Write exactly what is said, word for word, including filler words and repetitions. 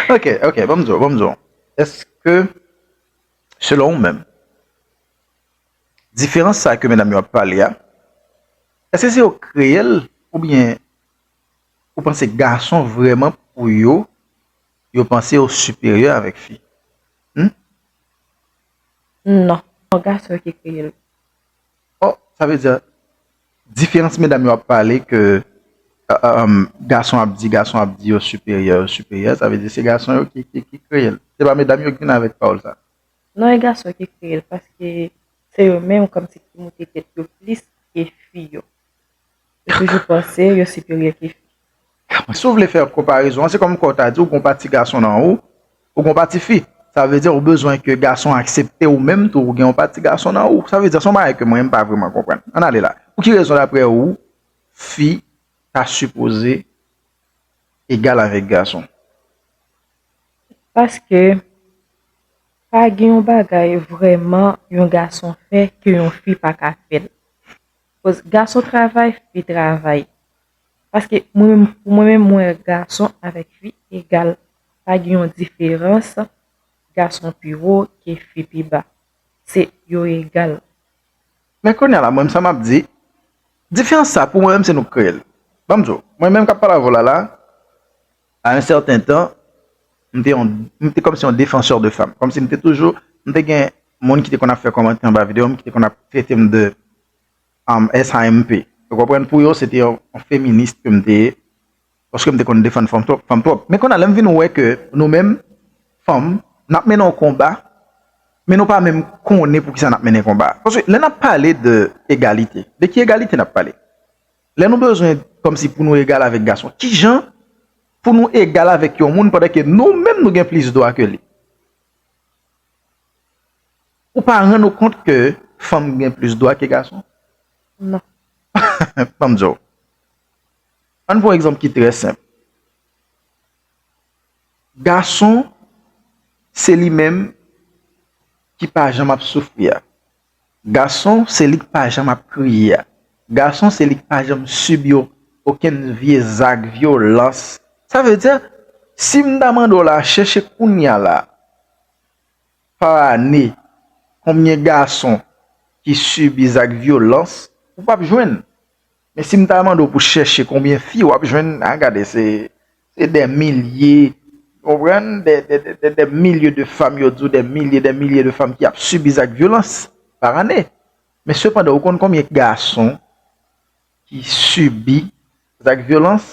Ok, ok, ban m di w, ban m di w. Èske, selon ou menm, diferans sa ke medam yo ap pale a, èske se yo kreye l, oubyen ou panse gason vrèman pou yo, yo panse yo siperyè avèk fi? Hmm? Non, se gason yo ki kreye l. Oh, sa vle di, diferans medam yo ap pale ke, euh, euh, gason ap di, gason ap di yo siperyè, yo siperyè, sa vle di se gason yo ki, ki, ki kreye l. Se pa medam yo ki vin avèk pawòl sa. Non, e gason ki kreye l, paske se yo menm kòmsi ki moute tèt yo plis ke fi yo. Yo toujou panse yo siperyè ke fi. Si w vle fè konparezon an, se kòm kwa w ta di ou gon pati gason nan ou, ou gon pati fi. Sa vle di ou bezwen ke gason aksepte ou menm tou, ou gen yon pati gason nan ou. Sa vle di se yon bagay ke mwen m pa vrèman konprann. Ann ale la. Pou ki rezon daprè ou, fi ta sipoze egal avèk gason? Paske pa gen yon bagay vrèman yon gason fè ke yon fi pa ka fè l. Koz gason travay, fi travay. Paske mwen menm, pou mwen menm, mwen wè gason avèk fi egal. Pa gen yon diferans, gason pi wo ke fi pi ba. Se yo egal. Men kounye a la, mwen menm sa m ap di, diferans sa pou mwen menm se nou k kreye l. Ban m di w, mwen menm k ap pale avè w la la, a yon sèten tan, m te yon, m te kòmsi yon defansè de fanm. Kòmsi m te toujou, m te gen moun ki te konn ap fè kòmantè anba videyo m, ki te konn ap trete m de um, S I M P. Ou konprann? Pou yo, se te yon, yon feminis ke m te ye. Paske m te konn defann fanm twòp, fanm twòp. Men kounye a, lè m vin wè ke nou menm, fanm, n ap mennen yon konba, men nou pa menm konnen poukisa n ap mennen konba a. Paske lè n ap pale de egalite, de ki egalite n ap pale? Lè nou bezwen kòmsi pou nou egal avèk gason, kijan pou nou egal avèk yon moun pandan ke nou menm nou gen plis dwa ke li? Ou pa rann ou kont ke fanm gen plis dwa ke gason? Non. Ban m di w. Ann pran yon egzanp ki trè senp. Gason, se li menm ki pa janm ap soufri a. Gason, se li k pa janm ap kriye a. Gason, se li k pa janm sibi o-, okenn vye zak vyolans. Sa vle di, si m ta mande w la, chèche kounye a la, pa ane, konbyen gason ki sibi zak vyolans, ou p ap jwenn. Men si m ta mande w pou chèche konbyen fi, w ap jwenn, a gade, se, se dè milye, w konprann, dè, dè, dè, dè, dè milye de fanm, yo di w dè milye, dè milye de fanm ki ap sibi zak vyolans pa ane. Men sepandan, ou konn konbyen gason ki sibi zak vyolans